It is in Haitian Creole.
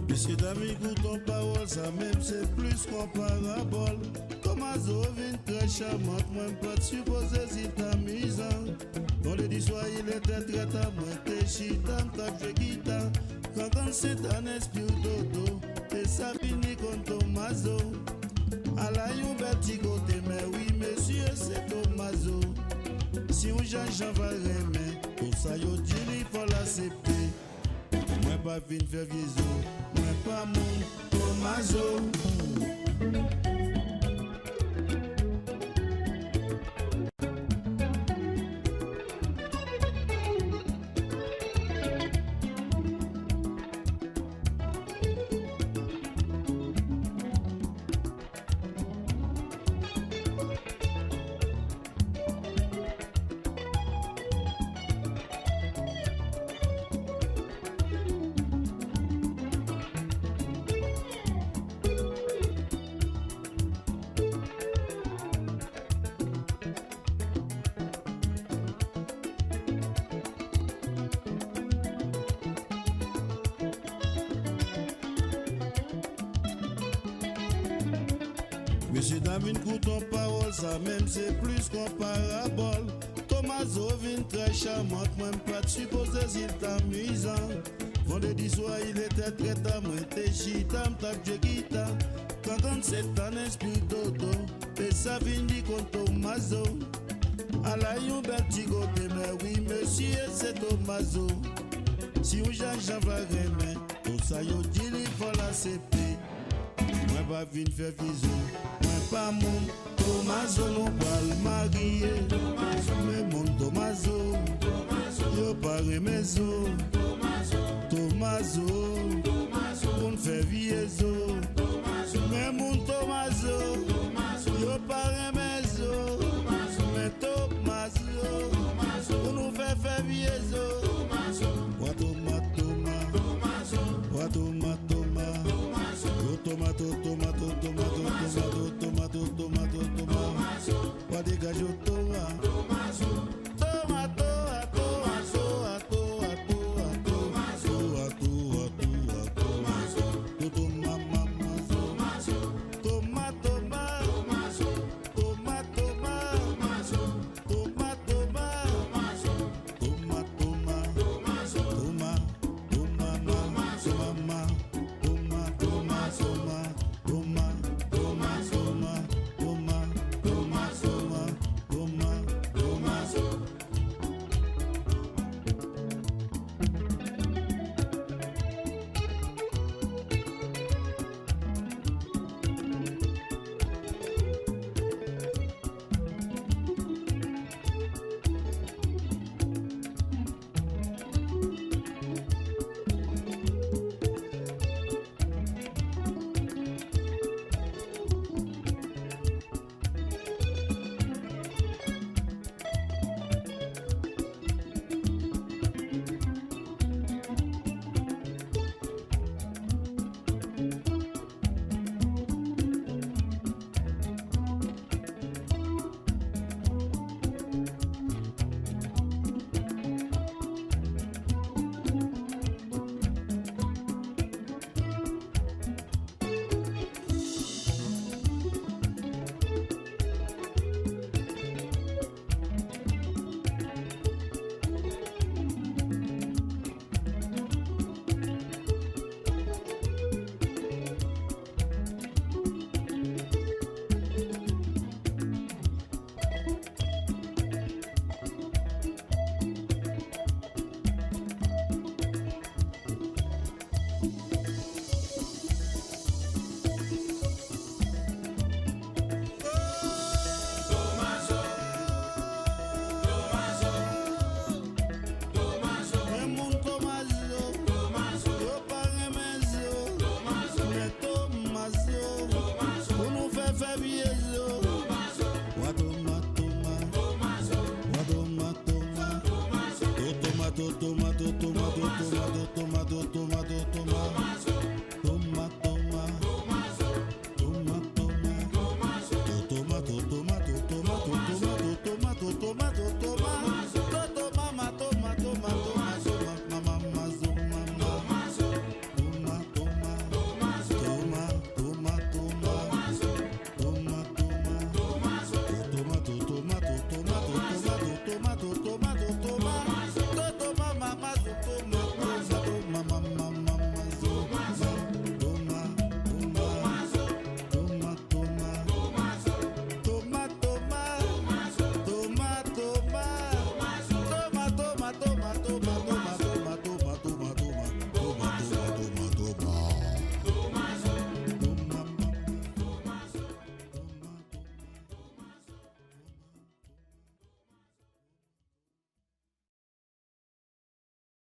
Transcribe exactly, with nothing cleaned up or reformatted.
Mesye dam, kouton pawòl sa menm se plis kon parabòl. Tomazo vin trè chamant, mwen m pa t sipoze si l t amizan. Vandredi swa, il était très tard, mwen te chita, m t ap jwe gita. Kankan Sentane, Espil Dodo, e sa fini kon Tomazo. Ala yon bèl ti kote, mè wi, mesye, se Tomazo. Si yon jan jan va renmen, pou sa yo di li, fò l aksepte. Mwen pa vin fè vye zo, mwen pa moun Tomazo. Mesye dam, vin kouton pawòl sa menm se plis kon parabòl. Tomazo vin trè chamant, mwen m pa t sipoze si l t amizan. Vandredi swa, il était très tard, mwen te chita, m t ap jwe gita. Kankan Sentane, Espil Dodo, e sa fini kon Tomazo. Ala yon bèl ti kote, mè wi, mesye, se Tomazo. Si yon jan jan va renmen, pou sa yo di li, fò l aksepte. Mwen pa vin fè vye zo, mwen pa moun Tomazo, nou pral marye. Men moun Tomazo, yo pa renmen zo. Tomazo, moun fè vye zo. Men moun Tomazo,